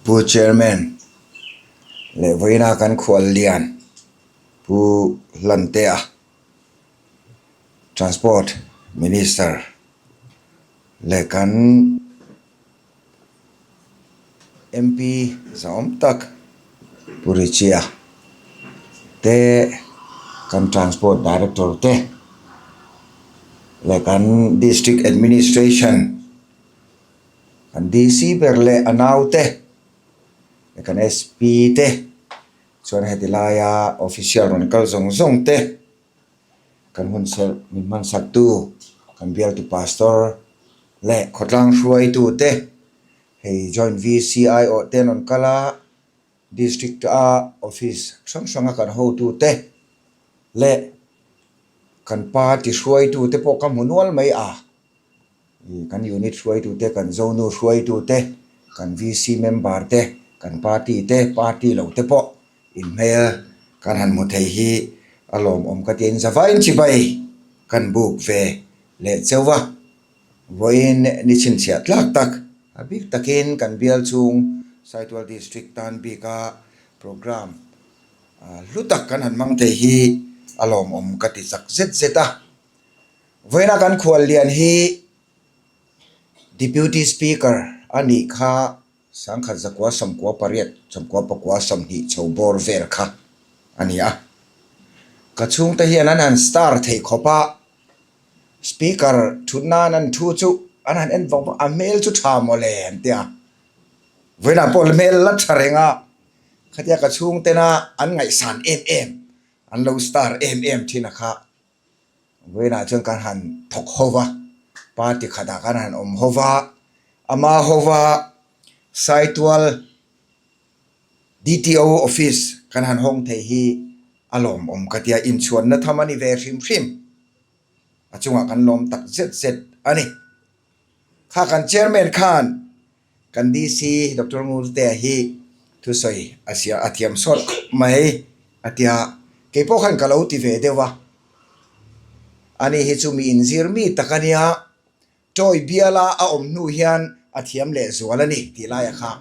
Pu Chairman leh vawiina kan khual lian Pu Hlantea Transport Minister leh kan MP zahawm tak Pu Richie-a te kan Transport Director te leh kan District Administration kan DC ber leh a naute leh kan SP te chuan heti laia official rawn kal zawng zawng te kan hun serh min hmansak tu kan bialtu pastor leh khawtlang hruaitu te hei joint VC aiawh te an rawn kal a district a office hrang hrang a kan hotu te leh kan party hruaitu te pawh ka hmu nual mai a. Kan unit hruaitute, kan zonu hruaitute, kan VC member te, kan party te, party lo te pawh inhmel kan han hmu thei hi a lawmawm ka ti a, inzavain chibai kan buk ve leh cheuh va. Vawiin ni chhinchhiah tlak tak a bik takin kan bial chhung Saitual District tan bika programme hlu tak kan han hmang thei hi a lawmawm ka ti chak zet zet a. Vawiina kan khuallian hi Deputy Speaker a nih kha sangkhat zakua sawmkua pariat sawmkua pakua sawmhnih chho bawr vel kha a ni a. Ka chhungte hian an han star thei khawp a, Speaker thut nan an thu chu an han en vang vang a, a hmel chu tha mawle an ti a. Vawiinah pawh hmel la tha reng a, khatia ka chhungtena an ngaihsan em em, an lo star em em thin a kha. Vawiinah chuan kan han thawk ho va, party khatah kan han awm ho va, ama ho va Saitual DTO office kan han hawng thei hi a lawmawm ka tia, inchhuanna tham a ni ve hrim hrim. A chungah kan lawm tak zet zet a ni. Kha kan chairman khan Kan DC Doctor Ngurtea hi thusawi a sia a thiam sawt khawp mai a tia, kei pawh khan ka lo ti ve deuh a. Ani hi chu mi inzir mi tak a nia, Toy biala a awm hnu hian a thiam leh zual a ni tih laia kha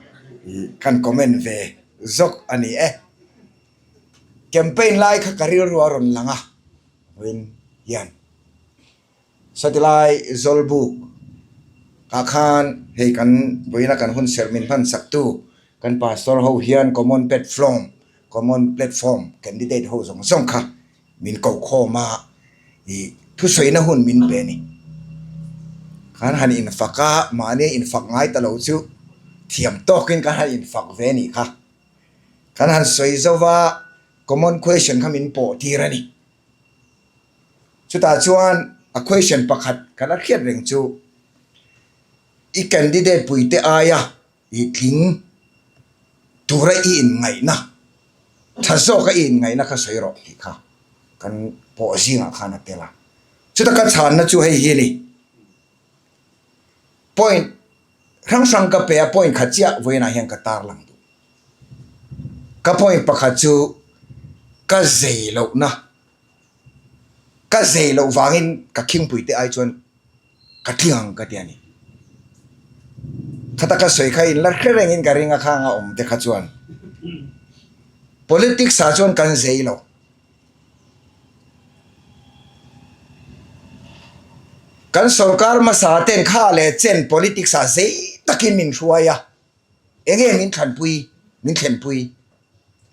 kan comment ve zawk a ni e. Campaign lai kha ka rilru a rawn lang a, vawiin hian. Satilai Zawlbuk ah khan hei kan vawiina kan hun serh min hman sak tu kan pastor ho hian common platform common platform candidate ho zawng zawng kha min ko khawm a ih thusawi na hun min pe a ni. Kan han infak a mahni infak ngai ta lo chu thiam tawkin kan han infak ve a nih kha. Kan han sawi zo va common question kha min pawh tir a ni. Chutah chuan a question pakhat ka la hriat reng chu i candidate puite aia i tling tura i inngaihna tha zawka i inngaihna kha sawi rawh tih kha kan pawh zingah khan a tel a. Chuta ka chhanna chu hei hi a ni. Point hrang hrang ka pe a, point khat chiah vawiinah hian ka tarlang duh. Ka point pakhat chu ka zei lohna, ka zei loh vangin ka khingpui te ai chuan ka tling ang ka ti a ni. Khata ka sawi kha in la hre rengin ka ring a khang a awm te kha chuan politics ah chuan kan zei lo. Kan sorkar hmasa ten kha leh chen politics ah zei takin min hruai a. Enge min thlanpui, min thlenpui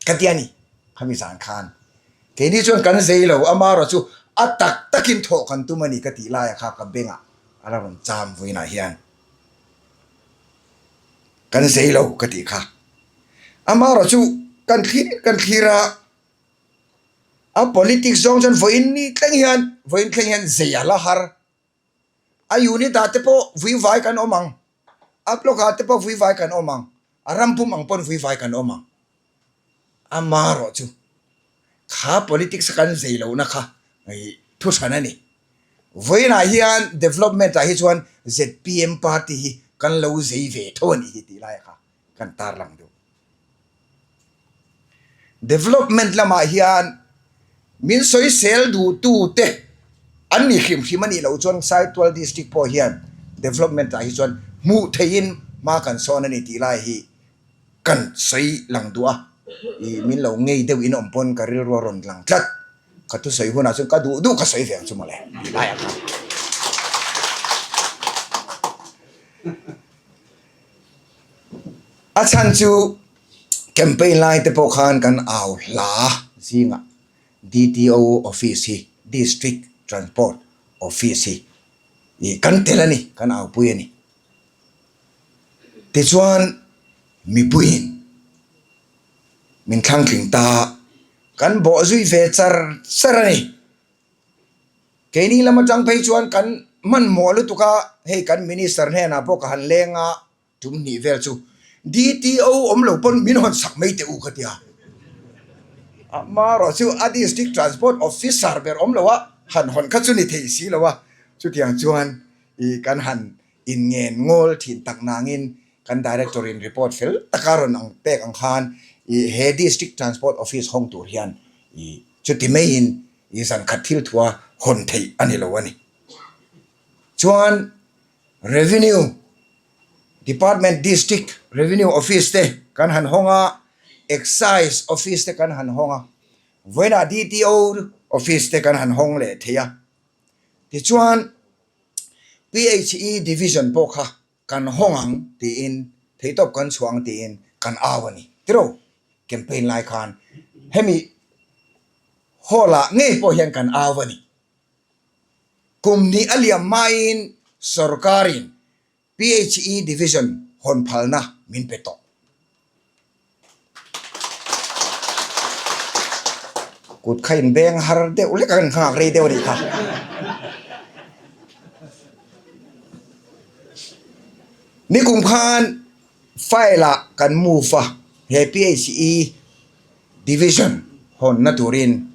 ka ti a ni khami zan khan. Keini chuan kan zei lo, amarawh chu a tak takin thawh kan tum a ni ka tih laia kha ka bengah a la rawn cham vawiinah hian kan zei lo ka tih kha. Amarawh chu kan thlir kan thlir a, a politics zawng chuan vawiin ni thleng hian vawiin thleng hian zei a la har. A unit ah te pawh vuivai kan awm ang, a block ah te pawh vuivai kan awm ang, a ram pum ang pawn vuivai kan awm ang. Amarawh chu kha politics a kan zei lohna kha thu hran a ni. Vawiinah hian development ah hi chuan zpm party hi kan lo zei ve tho a nih hi tih lai kha kan tarlang deuh. Development lamah hian min sawisel duhtute an ni hrim hrim a nih loh chuan Saitual District pawh hian development ah hi chuan hmuh theihin hma kan sawn a ni tih lai hi. Kan sawi lang duh a, ih min lo ngei deuh in awm pawn ka rilru a rawn lang tlat. Ka thusawi hunah chuan ka duh duh ka sawi ve ang chu mawle tih laiah khan. A chhan chu campaign lai te pawh khan kan au hla zingah DTO office hi District Transport Office hi ih kan tel a ni, kan aupui a ni. Tichuan mipuiin min thlangtling ta, kan bawh zui ve char char a ni. Keini lam atang phei chuan kan hmanhmawh lutuk a, hei kan Minister hnenah pawh ka han leng a, tum hnih vel chu DTO awm lo pawn min hawn sak mai teh u ka ti a. Amaherawhchu a District Transport Officer ber awm lo a, han hawn kha chu ni thei si lo a, chutiang chuan ih kan han in ngen ngawl thin tak nangin kan Director in report fel taka rawn ang pek ang khan ih he District Transport Office hawng tur hian ih chuti maiin ih zan khat thil thua hawn theih a ni lo a ni. Chuan Revenue Department District Revenue Office te kan han hawng a, Excise Office te kan han hawng a, vawiinah DTO Office te kan han hawng leh thei a. Tichuan. PHE Division pawh kha kan hawng ang tiin theihtawp kan chhuah ang tiin kan au a ni. Tiraw? Campaign lai khan hemi hall ah ngei pawh hian kan au a ni. Kum hnih a liam hmain sorkarin PHE Division hawn phalna min pe tawh. Kut kha in beng har deuh lek a kan nghak rei deuh a nih kha. Nikum khan file ah kan move a, he PHE Division hawnna turin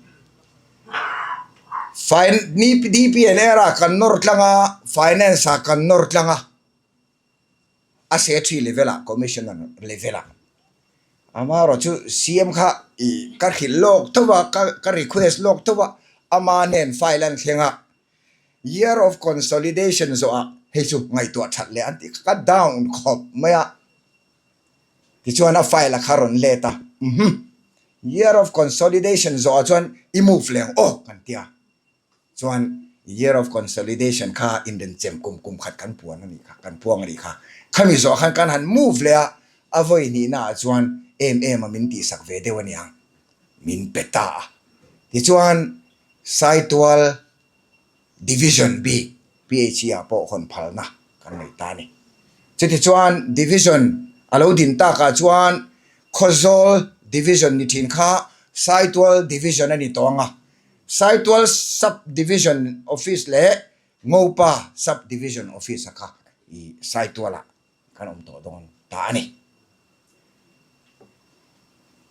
DPNR ah kan nawr tlang a, Finance ah kan nawr tlang a, a Secretary level ah, Commissioner level ah. Amaherawh chu CM kha ih ka hrilh lawk tho a, ka request lawk tho a, ama nen file an thleng a, Year of Consolidation zawhah hei chu ngaihtuah that leh an tih kha ka down khawp mai a. Tichuan a file a kha rawn let a, Uhmm, Year of Consolidation zawhah chuan i move leh ang aw kan ti a. Chuan Year of Consolidation kha inrenchem kum kum khat kan puan a nih kha, kan puang a nih kha. Khami zawhah khan kan han move leh a, a vawi hnihnaah chuan em em a min tihsak ve deuh a niang, min pe ta a. Tichuan Saitual Division bik PHE ah pawh hawn phalna kan nei ta a ni. Chutichuan Division a lo din takah chuan Khawzawl Division ni thin kha Saitual Division a ni tawh ang a, Saitual Sub Division Office leh Ngopa Sub Division Office a kha i Saitual ah kan awm tawh dawn ta a ni.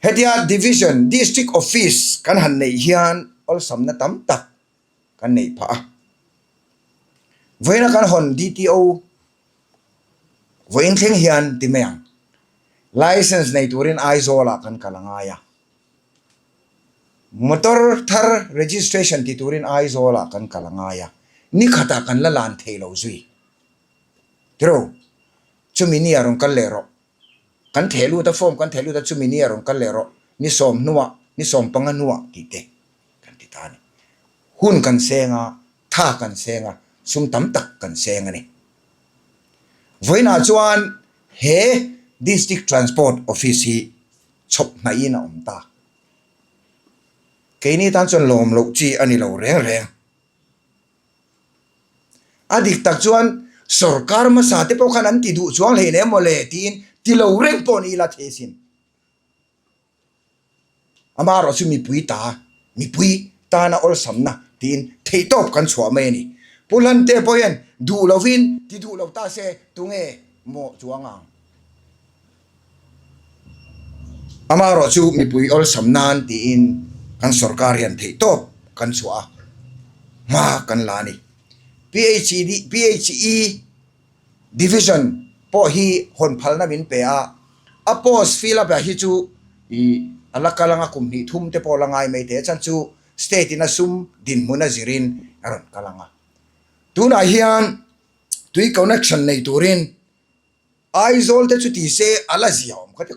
Hetia Division, District Office kan han neih hian awlsamna tam tak kan neih phah a. Vawiina kan hawn DTO vawiin thleng hian ti mai ang. License nei turin Aizawlah kan kal a ngai a. Motor thar registration ti turin Aizawlah kan kal a ngai a. Ni khatah kan la lan thei lo zui. Tiraw, chumi ni a rawn kal leh rawh. Kan theh lut a, form kan theh lut a, chumi ni a rawn kal leh rawh. Ni sawm hnuah, ni sawm panga hnuah tih te kan ti ta a ni. Hun kan seng a, tha kan seng a, sum tam tak kan seng a ni. Vawiinah chuan he District Transport Office hi chhawp hnaihin a awm ta. Keini tan chuan lawm loh chi a ni lo reng reng. A dik tak chuan sorkar hmasa te pawh khan an ti duh chuang hlei hle mawle tiin ti lo reng pawh ni ila thei asin. Amaherawh chu mipui ta, mipui tana awlsamna tiin theihtawp kan chhuah mai a ni. Pu Hlante pawh hian duh lovin ti duh lo ta se tunge maw chuang ang? Amaherawh chu mipui awlsam nan tiin kan sorkar hian theihtawp kan chhuah a, hma kan la a ni. PHE Division pawh hi hawn phalna min pe a, a post fill up ah hi chu ih a la kal anga kum hnih thum te pawh la ngai mai teh a chhan chu state in a sum dinhmun a zirin a rawn kal ang a. Tunah hian tui connection nei turin. Aizawl te chu ti se a la zia awm kha ti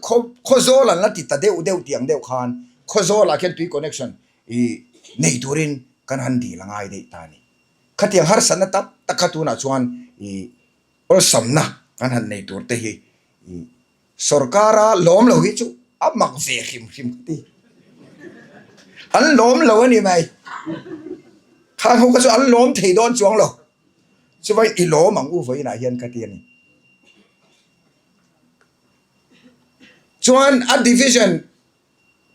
Khawzawl an la ti ta deuh deuh tih ang deuh khan Khawzawl ah khian tui connection ih nei turin kan han dil a ngai daih ta a ni. Khatiang harsatna tam tak kha tunah chuan ih awlsamna kan han nei tur te hi ih sorkara lawm lo hi chu a mak ve hrim hrim ka ti. An lawm lo a ni mai. Khang ho kha chu an lawm thei dawn chuang lo. Chuvangin i lawm ang u vawiinah hian ka ti a ni. Chuan a division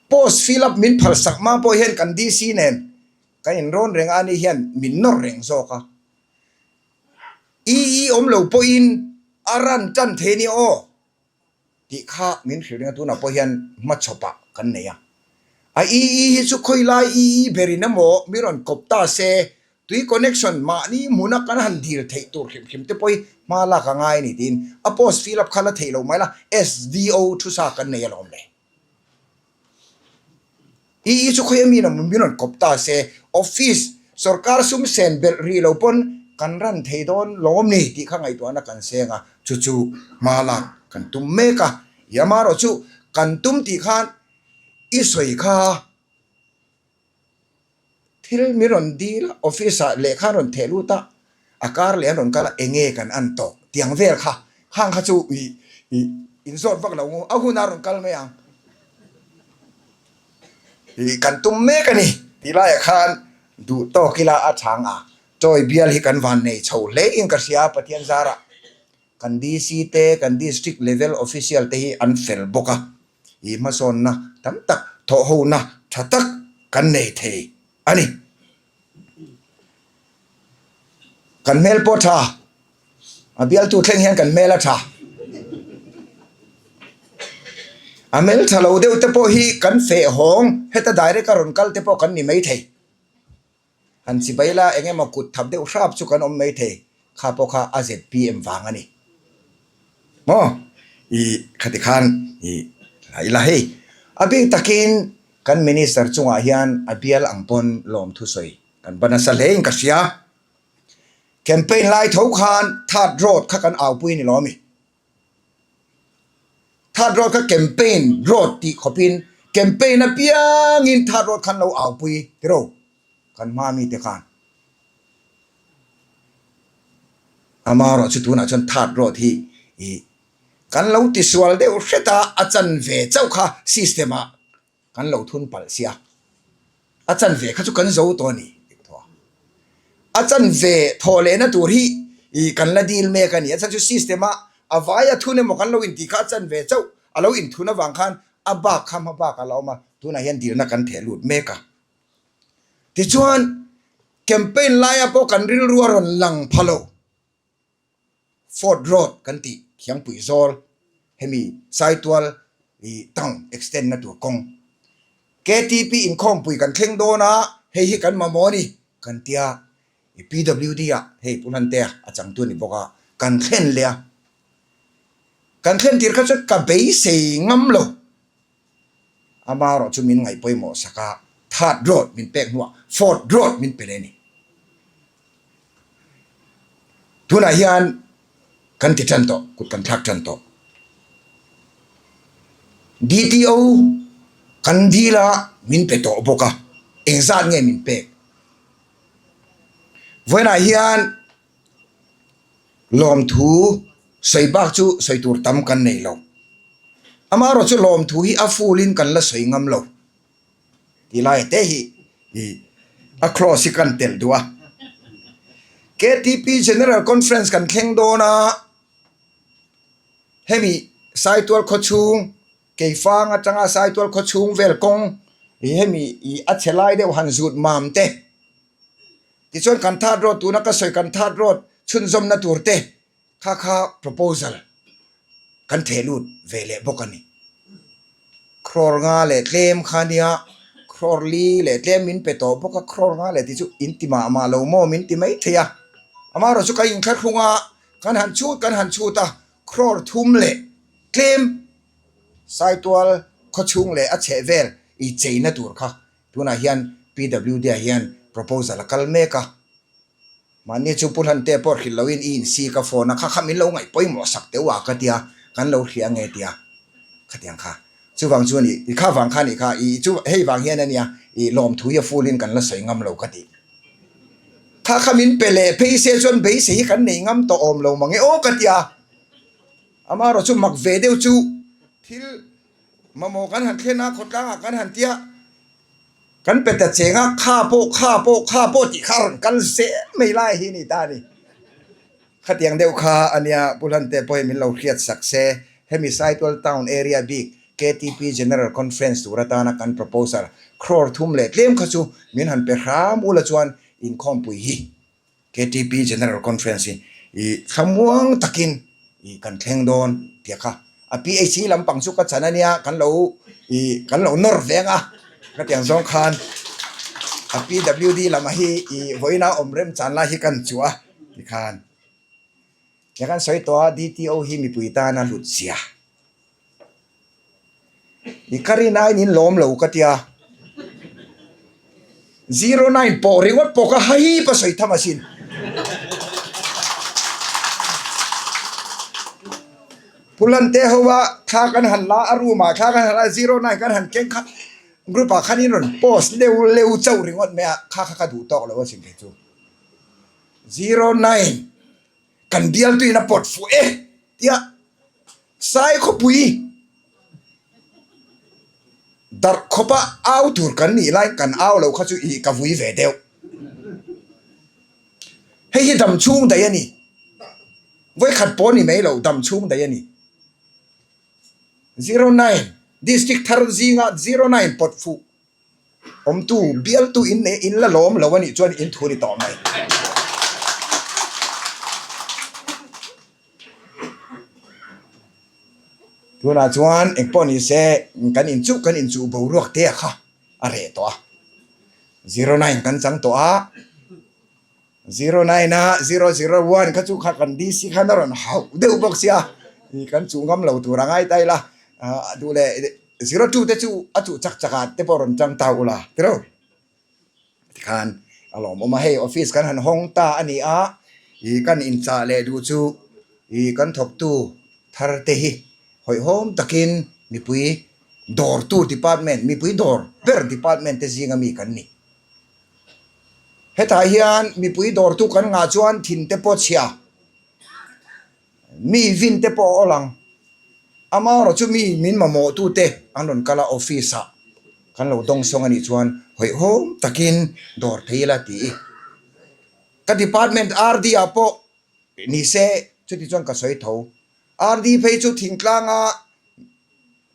post fill up min phal sak hma pawh hian kan DC nen kan inrawn reng a, ani hian min nawr reng zawk a. EE awm lo pawhin a run tan thei a nia aw. Tih kha min hrilh ring a, tunah pawh hian hmachhawpah kan nei a. A EE hi chu khawilai EE berin emaw mi rawn kawp ta se, tui connection mahni hmuna kan han dil theih tur hrim hrim te pawh hi hma lak a ngai a ni tiin a post fill up kha la theih loh mai la, SDO thusa kan nei alawm le. I i chu khawi a mi min rawn kawp ta se, office sorkar sum sen belh rih lo pawn kan ran thei dawn lawm ni tih kha ngaihtuahna kan seng a, chu chu hma lak kan tum mek a, i amarawh chu kan tum tih khan i sawi kha. Thil min rawn dil a, office ah lehkha an rawn theh lut a, a kar leh an rawn kal a, enge kan an tawh tiang vel kha, khang kha chu ih ih in zawt vak lo ngu, a hun a rawn kal mai ang ih kan tum mek a ni tih laiah khan duh tawk ila a chhang a, chawi bial hi kan van nei chho hle in ka hria Pathian zarah kan DC te kan district level official te hi an fel bawk a. I hmasawnna tam tak thawhhona tha tak kan nei thei a ni. Kan hmel pawh tha, a bialtu thleng hian kan hmel a tha. A hmel tha lo deuh te pawh hi kan feh hawng heta direct a rawn kal te pawh kan ni mai thei. Han chibai la eng emaw kut thap deuh hrap chu kan awm mai thei, kha pawh kha a zpm vang a ni. Maw? I khati khan i la ila hei. A bik takin kan minister chungah hian a bial ang pawn lawmthu sawi kan va nasa hle in ka hria. Campaign lai tho khan third road kha kan aupui ni lo a mi? Third road kha campaign road tih khawpin campaign apiangin third road khan lo aupui tiro kan hma mite khan. Amaherawh chu tunah chuan third road hi ih kan lo tisual deuh hret a, a chanve chauh kha system ah Kan lo thun palh sia. A chanve kha chu kan zo tawh a ni tih ka thaw a. A chanve thawh lehna tur hi ih kan la dil mek a ni. A chhan chu system a a vai a thun emaw kan lo intih kha a chanve chauh a lo inthun avang khan a bak kha hma bak a la awm a, tunah hian dilna kan theh lut mek a. Tichuan campaign laia pawh kan rilru a rawn lang pha lo. Fort Road kan tih Khiangpui zawl hemi Saitual ih town extend na tur kawng KTP inkhawmpui kan thleng dawn a, hei hi kan mamawh a ni kan tia ih PWD ah hei Pu Hlantea a changtu a ni bawk a, kan thlen leh a. Kan thlen tir kha chuan ka beisei ngam lo. Amaherawh chu min ngaih pawimawh sak a, third road min pek hnuah fourth road min pe leh a ni. Tunah hian kan ti tan tawh, kut kan thlak tan tawh. DTO kan dil a min pe tawh bawk a, engzat nge min pek? Vawiinah hian lawmthu sawi bak chu sawi tur tam kan nei lo. Amaherawhchu chu lawmthu hi a full in kan la sawi ngam lo. Ti lai te hi ih a clause hi kan telh duh a. KTP General Conference kan thleng dawn a, hemi Saitual khawchhung Keifang atanga Saitual khawchhung vel kawng ih hemi ih a chhe lai deuh han zut mam te. Tichuan kan third road tuna ka sawi kan third road chhunzawmna tur te kha kha proposal kan theh lut ve leh bawk a ni. Crore nga leh tlem kha nia, crore li leh tlem min pe tawh bawk a, crore nga leh tih chu in ti mah mah lo maw min ti mai thei a. Amaherawh chu ka inthlahrung a, kan han chhut kan han chhut a, crore thum leh tlem Saitual khawchhung leh a chheh vel i cheina tur kha tunah hian PWD ah hian proposal a kal mek a. Mahni chu Pu Hlante pawh hrilh loin i insi ka phone a, kha kha min lo ngaih pawimawh sak teuh a ka tia, kan lo hria nge tia khatiang kha. Chuvang chu a ni, i kha vang kha a nih kha, i chu hei vang hian a nia, i lawmthu hi a full in kan la sawi ngam lo ka ti. Kha kha min pe leh phei se chuan beisei hi kan nei ngam tawh awm lo mange aw ka tia. Amaherawh chu mak ve deuh chu thil mamawh kan han thlen a, khawtlangah kan han tia. Kan pe ta cheng a, kha pawh, kha pawh, kha pawh tih kha a rawn kal zel mai lai hi a ni ta a ni. Khatiang deuh kha a nia, Pu Hlante pawh hi min lo hriat sak se, hemi Saitual Town Area bik KTP General Conference tur atana kan proposal crore thum leh tlem kha chu min han pe hram ula chuan inkhawmpui hi. KTP General Conference hi i thlamuang takin i kan thleng dawn tih kha a PHC lampang chu ka chan a nia kan lo i kan lo nawr veng a ka tiang zawng khan a PWD lam hi i vawiina awm rem chan lai hi kan chuah a tikhan tia kan sawi tawh a DTO hi mipui tana hlut zia. I ka rin aiin in lawm lo ka tia. 09 pawh ringawt pawh ka haip a sawi tham asin. Pulante ho a thla kan han la a room ah thla kan han la 09 kan han keng kha group ah khan in rawn post leu leu chauh ringawt mai a kha kha ka duh tawk lo asin kei chu. 09 kan bialtuin a pawt fuh e tia. Sai khawpui darh khawpa au tur kan nih laiin kan au lo kha chu ih ka vui ve deuh. Hei hi dam chhung daih a ni. Vawikhat pawh ni mai lo dam chhung daih a ni. 09 District thar zinga 09 pawt fuh. Awmtu, bialtu in nei in la lawm lo a nih chuan in thu ni tawh mai. Tunah chuan engpawh ni se kan inchuh kan inchuh boruak te kha a reh tawh a. 09 kan chang tawh a. 09 a 001 kha chu kha kan DC khan a rawn hauh deuh bawk sia kan chuh ngam lo tur a ngai ta ila duh leh 02 te chu a chuh chak chak ah te pawh rawn chang ta ula tiro tikhan a lawmawm a hei office kan han hawng ta a ni a ih kan inchah leh duh chu ih kan thawktu thar te hi hawihhawm takin mipui dawrtu department mipui dawr ber department te zinga mi kan ni. Hetah hian mipui dawrtu kan ngah chuan thin te pawh chhia, mi vin te pawh a awl ang. Amaherawh chu mi min mamawh tu te an rawn kal a office ah kan lo dawngsawng a nih chuan hawihhawm takin dawr thei ila tih i ka department RD ah pawh ni se chuti chuan ka sawi tho. RD phei chu thingtlanga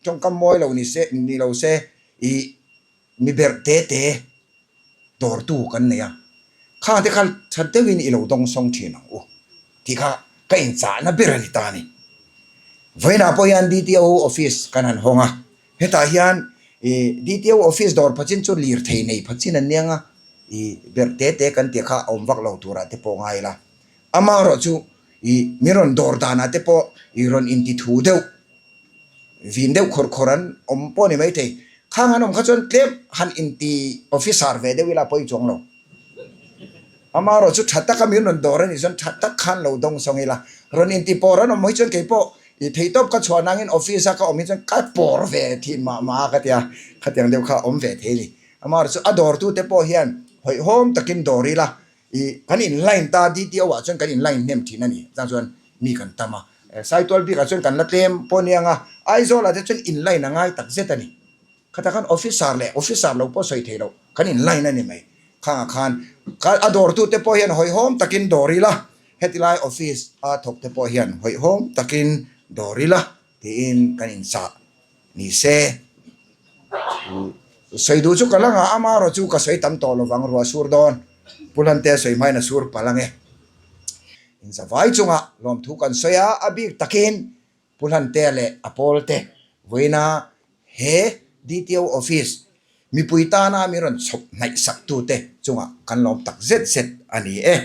tawngkam mawi lo ni se ni lo se ih Mi berh te te dawrtu kan nei a, khang te kha that deuhin i lo dawngsawng thin ang u tih kha ka inchahna ber a ni ta a ni. Vawiinah pawh hian DTO office kan han hawng a, hetah hian ih DTO office dawr phachin chu lirthei nei phachin an nia nga, ih berh te te kan tih kha a awm vak lo turah te pawh ngai ila, amaherawhchu ih min rawn dawr danah te pawh ih rawn intithu deuh. Vin deuh khawr khawr an awm pawh a ni maithei. Khang an awm kha chuan tlem han inti officer ve deuh ila pawi chuang lo. Amaherawh chu tha taka min rawn dawr a nih chuan tha tak khan lo dawng sawng ila. Rawn inti pawr an awm hi chuan keipawh i theihtawp ka chhuah nangin office a ka awm hi chuan ka pawr ve thin mah mah a ka tia, khatiang deuh kha a awm ve thei a ni. Amaherawh chu a dawrtute pawh hian hawihhawm takin dawr ila I kan in line ta DTO ah chuan kan in line hnem thin a ni. Chang chuan mi kan tam a. Saitual bikah chuan kan la tlem pawh nia ang a. Aizawl ah te chuan in line a ngai tak zet a ni. Khatah khan officer leh officer lo pawh sawi thei loh kan in line a ni mai. Khangah khan a dawrtu te pawh hian hawihhawm takin dawr ila, heti lai office a thawk te pawh hian hawihhawm takin dawr ila tiin kan inchah ni se. Sawi duh chu ka la ngah amaherawh chu ka sawi tam tawh lovang ruah sur dawn. Pu Hlante sawi hmain a sur palh ange. Inzavai chungah lawmthu kan sawi a, a bik takin Pu Hlantea leh a pawlte vawiina he DTO office mipui tana min rawn chhawp hnaih saktute chungah kan lawm tak zet zet a ni e.